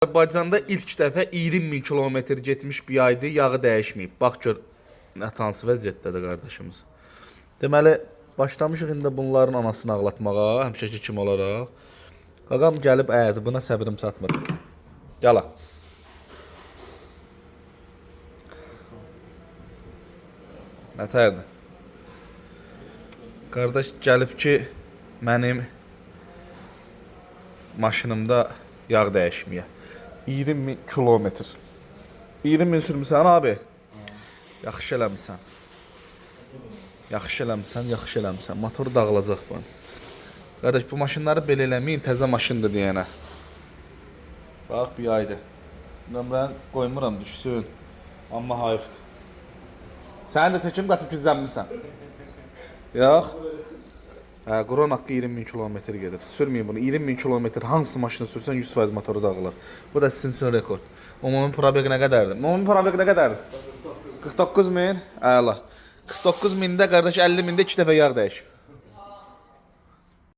Azərbaycanda ilk dəfə 20 min kilometr getmiş bir aydır, yağı dəyişməyib. Bax gör nə hansı vəziyyətdədir qardaşımız. Deməli, başlamışıq indi bunların anasını ağlatmağa, həmişəki kimi olaraq. Qaqam gəlib əydi, buna səbrim çatmır. Gəl. Nətərdir? Qardaş gəlib ki, mənim maşınımda yağ dəyişməyə. 20 min kilometr. 20 min sürmüsən abi? Yaxşı eləmisən. Yaxşı eləmisən, yaxşı eləmisən. Motoru dağılacaq bunun. Qardaş bu maşınları belə eləməyin, təzə maşındır deyənə. Bax bir aydır. Nömrəni qoymuram düşsün. Amma hayıfdır. Sən də təkim qaçıb gizlənmisən. Yox. Hə, Quran haqqı 20 min kilometr gedib. Sürməyin bunu. 20 min kilometr hansı maşını sürsən 100% motoru dağılır. Bu da sizin üçün rekord. Ümumi probeg nə qədərdir? Ümumi probeg nə qədərdir? 49 min. Əla. 49 mində qardaş 50 mində 2 dəfə yağ dəyişib.